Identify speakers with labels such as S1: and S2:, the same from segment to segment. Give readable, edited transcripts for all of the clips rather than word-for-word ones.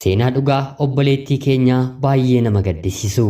S1: Seenaa dhugaa obboleettii keenyaa baay'ee nama gaddisiisu.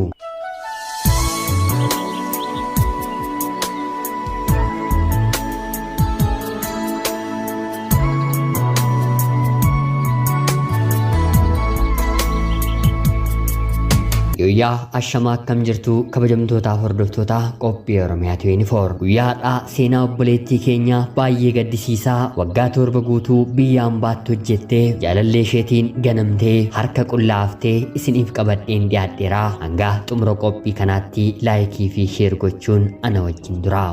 S1: Guyyaa ashamaa akkam jirtu kabajamtootaaf hordoftoota qophii Oromiyaa 24. Guyyaa har'aa seenaa obboleettii keenyaa baay'ee gaddisiisaa waggaa 7 guutuu biyya ambaatti hojjettee jaalallee isheetiin ganamtee harka qullaaftee isiniif qabadheen dhiyaadheera. Hanga xumura qophii kanaatti laayikii fi sheer gochuun ana wajjin tura.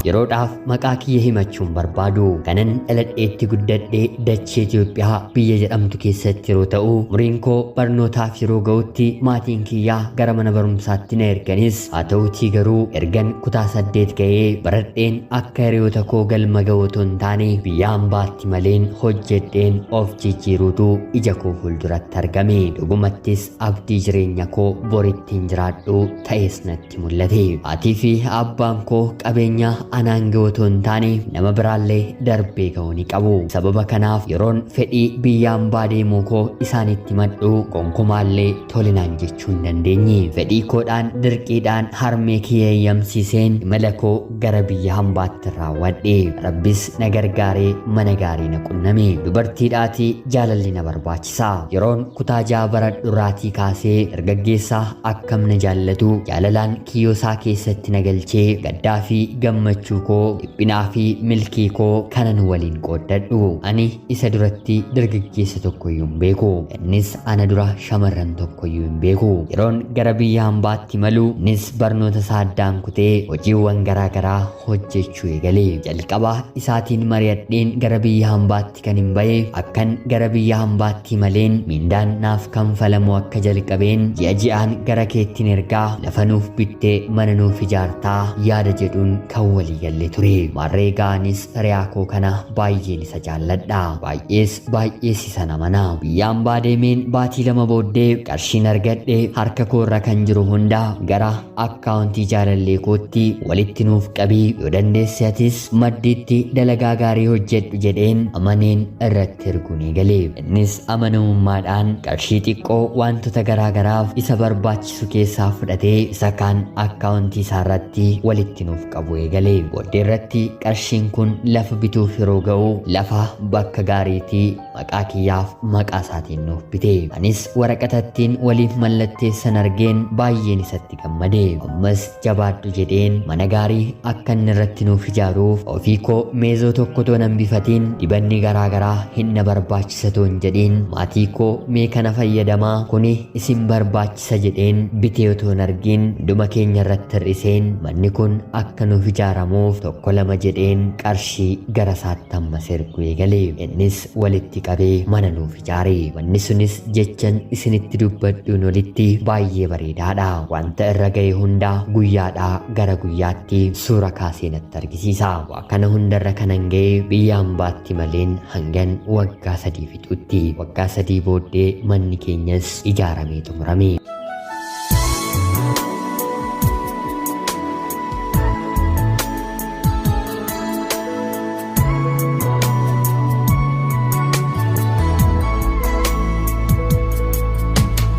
S1: Yeroodhaaf maqaa kiyya himachuun barbaadu. Kanan dhaladheetti guddadhe dachee Itoophiyaa biyya jedhamtu keessatti yeroo ta'u, umriin koo barnootaaf yeroo ga'utti maatiin kiyyaa gara mana barumsaatti na erganis, haa ta'uutii garuu ergan kutaa 8 ga'ee baradheen akka hiriyoota koo galma ga'u otoo hin taane biyya hambaatti maleen hojjedheen of jijjiiruutu ija koo fuulduratti argame. Dhugumattis abdii jireenya koo borittiin jiraadhu ta'es natti mul'ate. Haatii fi abbaan koo qabeenya anaan ga'u otoo hin taane nama biraallee darbee ga'uu ni qabu. Sababa kanaaf yeroon fedhii biyya hambaa deemuu koo isaanitti madhu gonkumaallee tolinaan jechuu hin dandeenye. Fedhii koodhaan dirqiidhaan harmee kiyya eeyyamsiiseen imala koo gara biyya hambaatti raawwadhe. Rabbis na gargaaree mana gaarii na qunname. Dubartiidhaatii jaalalli na barbaachisa. Yeroon kutaa 6 baradhu irraatii kaasee dargaggeessaa akkam na jaallatu jaalalaan kiyyoo isaa keessatti na galchee gaddaa fi gammachuu koo dhiphinaa fi milkii koo kanan waliin qooddadhu. Ani isa duratti dargaggeessa tokkoyyuu hin beeku. Innis ana dura shamarran tokkoyyuu hin beeku. Yeroon gara biyya hambaatti imalu innis barnoota isaa addaan kutee hojiiwwan garaa garaa hojjechuu eegale. Jalqaba isaatiin mari'adheen gara biyya hambaatti kan hin bahe akkan gara biyya hambaatti imaleen miindaan naaf kanfalamu akka jalqabeen ji'a ji'aan gara keettiin ergaa lafa nuuf bittee mana nuuf ijaartaa yaada jedhuun kan walii galle ture. Maarree ga'anis hiriyaa koo kana baay'een isa jaalladha. Baay'ees baay'ees isa namana. Biyya hambaa deemeen baatii 2 booddee qarshiin argadhe harka koo irra kan jiru hunda gara akkaawuntii jaalallee kootti walitti nuuf qabii yoo dandeesse atis maddiitti dalagaa gaarii hojjedhu jedheen amaneen irratti erguun eegale. Innis amanamummaadhaan qarshii xiqqoo wantoota garaa garaaf isa barbaachisu keessaa fudhatee isa kaan akkaawuntii isaa irratti walitti nuuf qabu eegale. Booddee irratti qarshiin kun lafa bituuf yeroo ga'u lafa bakka gaariitii maqaa kiyyaaf maqaa isaatiin nuuf bite. Anis waraqatattiin waliif mallatteessan argeen baay'een isatti gammade. Ammas jabaadhu jedheen mana gaarii akka inni irratti nuuf ijaaruuf ofii koo meezoo tokko toon hambifatiin dibanni garaa garaa hin na barbaachisa toon jedhiin maatii koo mee kana fayyadamaa kuni isin barbaachisa jedheen bitee otoon argin hunduma keenya irratti hir'iseen manni kun akka nuuf ijaaramuuf tokko lama jedheen qarshii gara isaatti ammas erguu eegale. Innis walitti qabee mana nuuf ijaare. Manni sunis jechan isinitti dubbadhuun olitti baay'ee bareedaadha. Wanta irra ga'e hunda guyyaadhaa gara guyyaatti suura kaasee natti argisiisa. Waa kana hundarra kanan ga'e biyya hambaatti maleen hangan waggaa 3 fixutti. Waggaa 3 booddee manni keenyas ijaaramee xumurame.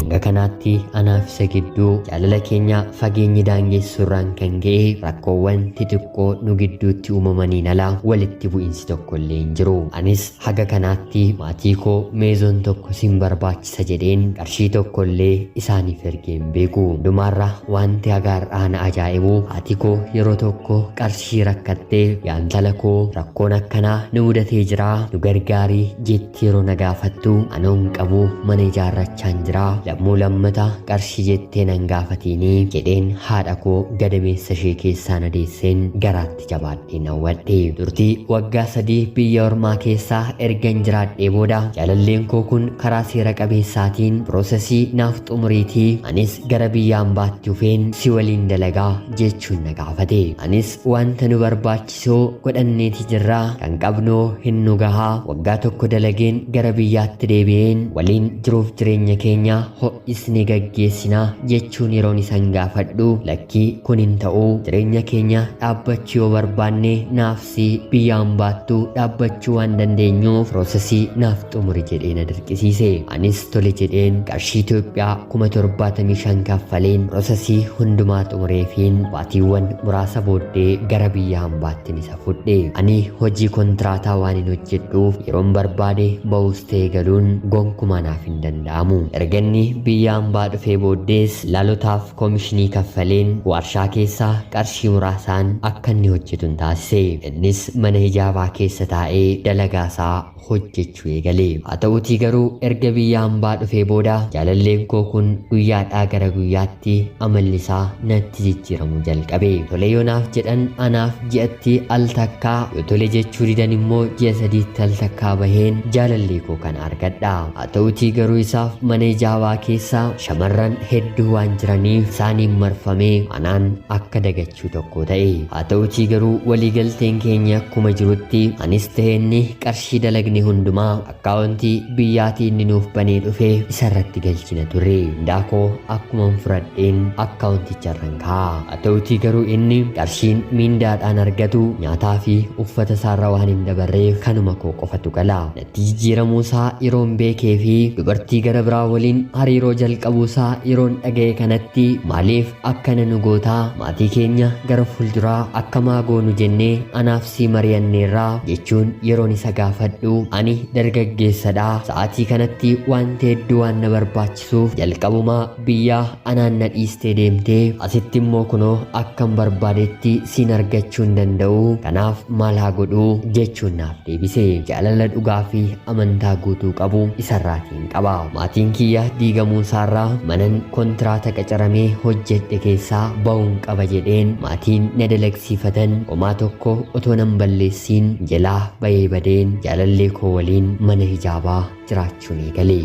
S1: Hanga kanaatti anaaf isa gidduu jaalala keenya fageenyi daangessuurraan kan ka'e rakkoowwan xixiqqoo nu gidduutti uumamaniin ala walitti bu'iinsi tokko illee hin jiru. Anis haga kanaatti maatii koo meezoon tokko sin barbaachisa jedheen qarshii tokko illee isaaniif ergee hin beeku. Hundumaarra wanti haga har'aa na ajaa'ibu haati koo yeroo tokko qarshii rakkattee yaa intala koo rakkoon akkanaa nu mudatee jira nu gargaarii jetti yeroo na gaafattu anoo hin qabu mana ijaarrachaan jira lammuu lammatti Lammata qarshii jettee nan gaafatiinii jedheen haadha koo gadameessa ishee keessaa na deesseen garaatti jabaadheen hawwadhe. Turtii waggaa 3 biyya ormaa keessaa ergan jiraadhee booda jaalalleen koo kun karaa seera qabeessaatiin piroosesii naaf xumuriitii anis gara biyya ambaatti dhufeen si waliin dalagaa jechuun na gaafate. Anis wanta nu barbaachisoo godhanneeti jirraa, kan qabnoo hin nu gahaa, waggaa tokko dalageen gara biyyaatti deebi'een waliin jiruuf jireenya keenya ho'isnee gaggeessinaa jechuun yeroon isan gaafadhu, lakkii kun hin ta'uu, jireenya keenya dhaabbachuu yoo barbaanne naafsi biyya ambaattuu dhaabbachuu waan dandeenyuuf piroosesii naaf xumuri jedhee na dirqisiise. Anis tole jedheen qarshii Itoophiyaa 75,000 kaffaleen piroosesii hundumaa xumureefiin baatiiwwan muraasa booddee gara biyya hambaattiin isa fudhe. Ani hojii kontiraataa waan hin hojjedhuuf yeroon barbaade ba'uus ta'e galuun gonkumaa naaf hin danda'amu. Erga inni biyya hambaa dhufee booddees laalotaaf koomishinii kaffaleen warshaa keessaa qarshii muraasaan akka inni hojjetu hin taasise. Innis mana hijaabaa keessa taa'ee dalagaasaa hojjechuu eegale. Haa ta'uutii garuu erga biyya hambaa dhufee booda jaalalleen koo kun guyyaadhaa gara guyyaatti amalli isaa natti jijjiiramuu jalqabe. Tole yoo naaf jedhan anaaf ji'atti al takkaa, yoo tole jechuu didan immoo ji'a 3tti al takkaa baheen jaalallee koo kana argadha. Haa ta'uutii garuu isaaf mana hijaabaa keessa shamarran hedduu waan jiraniif isaaniin marfamee anaan akka dagachuu tokko ta'e. Haa ta'uutii garuu waliigalteen keenya akkuma jirutti anis ta'e inni qarshii dalagne hundumaa akkaawuntii biyyaatii inni nuuf banee dhufe isarratti galchina turre. Mindaa koo akkuman fudhadheen akkaawunticharran kaa'a. Haa ta'uutii garuu inni qarshiin miindaadhaan argatu nyaataa fi uffata isaarra waan hin dabarreef kanuma koo qofatu gala. Natti jijjiiramuu isaa yeroon beekee fi dubartii gara biraa waliin hariiroo jalqabuu isaa yeroon dhaga'e kanatti maaliif akkana nu gootaa, maatii keenya gara fuulduraa akkamaa goonu jennee anaaf sii mari'anneerraa jechuun yeroon isa gaafadhu, ani dargaggeessadha, sa'aatii kanatti wanta hedduu waan na barbaachisuuf jalqabumaa biyyaa anaan na dhiistee deemtee asitti immoo kunoo akkan barbaadetti siin argachuu hin danda'u, kanaaf maal haa godhuu jechuun naaf deebise. Jaalala dhugaa fi amantaa guutuu qabu isarraatiin qaba. Maatiin kiyya diigamuu isaarraa manan kontiraata qacaramee hojjedhe keessaa ba'uun qaba jedheen maatiin na dalagsiifatan homaa tokko otoo nan balleessiin jalaa ba'ee badeen jaalallee koo waliin mana hijaabaa jiraachuun eegale.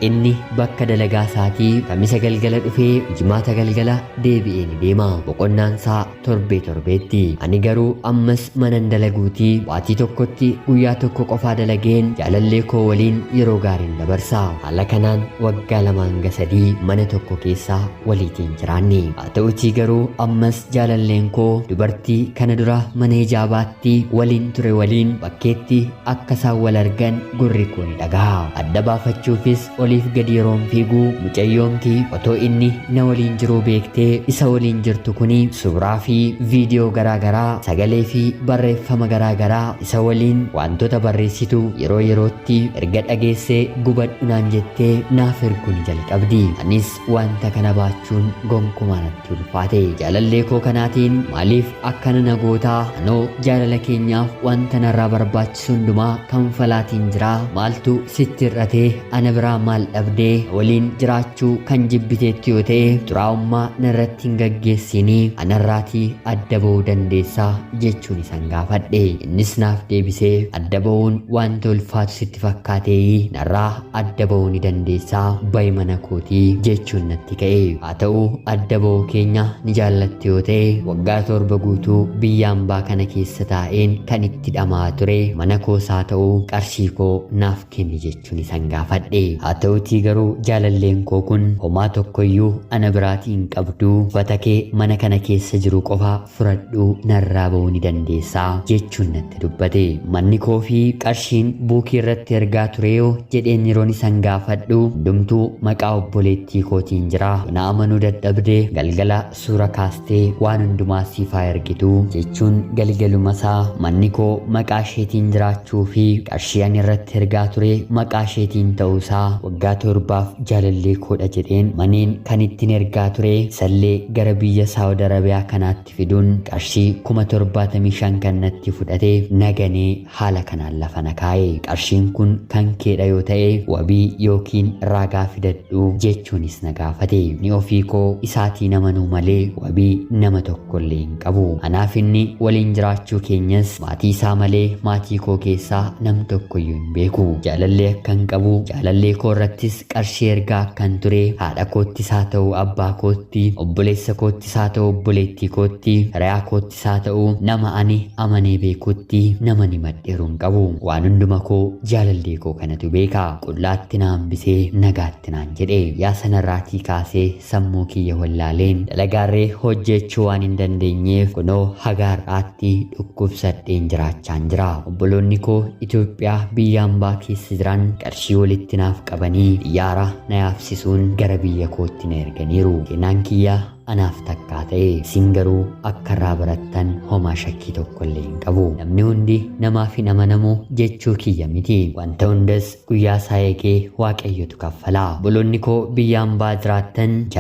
S1: Inni bakka dalagaa isaatii Kamisa galgala dhufee Jimaata galgala deebi'ee ni deema. Boqonnaan isaa torbee torbeetti. Ani garuu ammas manan dalaguutii baatii tokkotti guyyaa tokko qofaa dalageen jaalallee koo waliin yeroo gaariin dabarsa. Haala kanaan waggaa 2 hanga 3 mana tokko keessaa waliitiin jiraanne. Haa ta'uutii garuu ammas jaalalleen koo dubartii kana dura mana hijaabaatti waliin ture waliin bakkeetti akka isaan wal argan gurri koo ni dhaga'a. Adda baafachuufis oliif gadi yeroon fiiguu mucayyoomti otoo inni na waliin jiruu beektee isa waliin jirtu kuni suuraa fi viidiyoo garaagaraa, sagalee fi barreeffama garaagaraa isa waliin wantoota barreessitu yeroo yerootti erga dhageessee gubadhu naan jettee naaf erguu ni jalqabdi. Anis wanta kana baachuun gonkumaa natti ulfaate. Jaalallee koo kanaatiin maaliif akkana na gootaa, anoo jaalala keenyaaf wanta narraa barbaachisu hundumaa kanfalaatiin jiraa, maaltu sitti hir'atee, ana biraa maal dhabdee, waliin jiraachuu kan jibbiteetti yoo ta'e xuraa'ummaa narratti hin gaggeessinii anarraatii adda ba'uu dandeessaa jechuun isan gaafadhe. Innis naaf deebisee adda ba'uun wanta ulfaatu sitti fakkaatee narraa adda ba'uu ni dandeessaa, ba'i mana kootii jechuun natti ka'e. Haa ta'u adda ba'uu keenya ni jaallatte yoo ta'e waggaa 7 guutuu biyya hambaa kana keessa taa'een kan itti dhamaa ture mana koos haa ta'u qarshii koo naaf kenni jechuun isan gaafadhe. Haa ta'utii garuu jaalalleen koo kun homaa tokkoyyuu ana biraatii hin qabdu, uffata kee mana kana keessa jiru qofa fudhadhuu narraa ba'uu ni dandeessaa jechuun natti dubbate. Manni koo fi qarshiin buukii irratti ergaa tureeyoo jedheen yeroon isan gaafadhu hundumtuu maqaa obboleettii kootiin jira, na amanuu dadhabde galgala suura kaastee waan hundumaa siif haa ergitu jechuun galgaluma isaa manni koo maqaa isheetiin jiraachuu fi qarshii ani irratti ergaa ture maqaa isheetiin ta'uusaa waggaa Waggaa 7f jaalallee koodha jedheen maneen kan ittiin ergaa ture isallee gara biyya Saawud Arabiyaa kanaatti fiduun qarshii 75,000 kan natti fudhate naganee haala kanaan lafa na kaa'e. Qarshiin kun kan keedha yoo ta'e wabii yookiin ragaa fidadhu jechuunis na gaafate. Ni ofii koo isaatiin amanuu malee wabii nama tokkollee hin qabu. Anaaf inni waliin jiraachuu keenyas maatii isaa malee maatii koo keessaa nam tokkoyyuu hin beeku. Jaalallee akkan qabu, jaalallee koo irrattis qarshii ergaa akkan ture, haadha koottis haa ta'u abbaa kootti, obboleessa koottis haa ta'u obboleettii kootti, hiriyaa koottis haa ta'u nama ani amanee beekutti nama ni madheeru hin qabu. Waan hunduma koo jaalallee koo kanatu beeka. Qullaatti na hambisee nagaatti naan jedhe. Yaa sanarraatii kaasee sammuu kiyya wallaaleen dalagaarree hojjechuu waan hin dandeenyeef kunoo haga har'aatti dhukkubsadheen jiraachaan jira. Obboloonni koo Itoophiyaa biyya hambaa keessa jiran qarshii walitti naaf qabanii xiyyaara na yaabsisuun gara biyya kootti na erganiiru. Kennaan kiyya anaaf takkaa ta'e, isin garuu akka irraa barattan homaa shakkii tokkollee hin qabu. Namni hundi namaaf hin amanamu jechuu kiyya miti. Wanta hundas guyyaa isaa eegee Waaqayyotu kaffala. Obboloonni koo biyya hambaa jiraattan